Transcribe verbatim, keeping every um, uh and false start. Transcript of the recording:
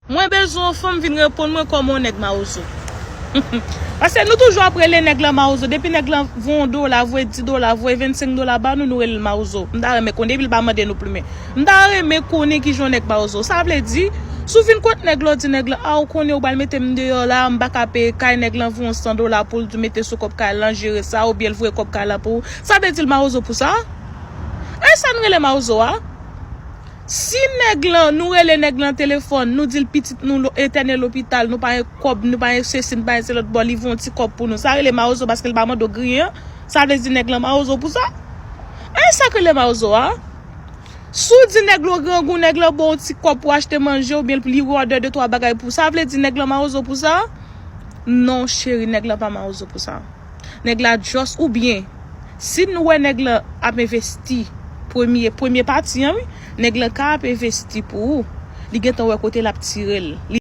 Mwen bezwen yon fanm vin reponn mwen kòman yon nèg mawozo. Paske nou toujou ap rele nèg lan mawozo. Depi nèg lan voye yon dola, voye dis dola, voye vennsenk dola ba nou, nou rele l mawozo. M ta renmen konnen, epi l pa mande nou plimen. M ta renmen konnen kijan yon nèg mawozo. Sa vle di, si w vin kot nèg lan, w di nèg lan, a, ou konnen ou pral mete m deyò la, m pa ka peye kay, nèg lan voye yon san dola pou l mete sou kòb kay lan, jere sa, oubyen l voye kòb kay lan pou ou. Sa vle di l mawozo pou sa? E sa n rele mawozo a? Si nèg lan, nou rele nèg lan telefòn, nou di l pitit nou lo- entène lopital, nou pa gen kòb, nou pa gen sesi, nou pa gen se lòt bò, li voye yon ti kòb pou nou. Sa rele mawozo paske l pa mande w griyen an? Sa vle di nèg lan mawozo pou sa? E sa k rele mawozo a? Si w di nèg lan w grangou, nèg lan ba w yon ti kòb pou achte manje oubyen li wòdè de twa bagay pou ou, sa vle di nèg lan mawozo pou sa? Non, cheri, nèg lan pa mawozo pou sa. Nèg la just oubyen, si nou wè nèg lan ap envesti, premye, premye pati an, wi, nèg lan ka ap envesti pou ou. Li gentan wè kote l ap tire l. Li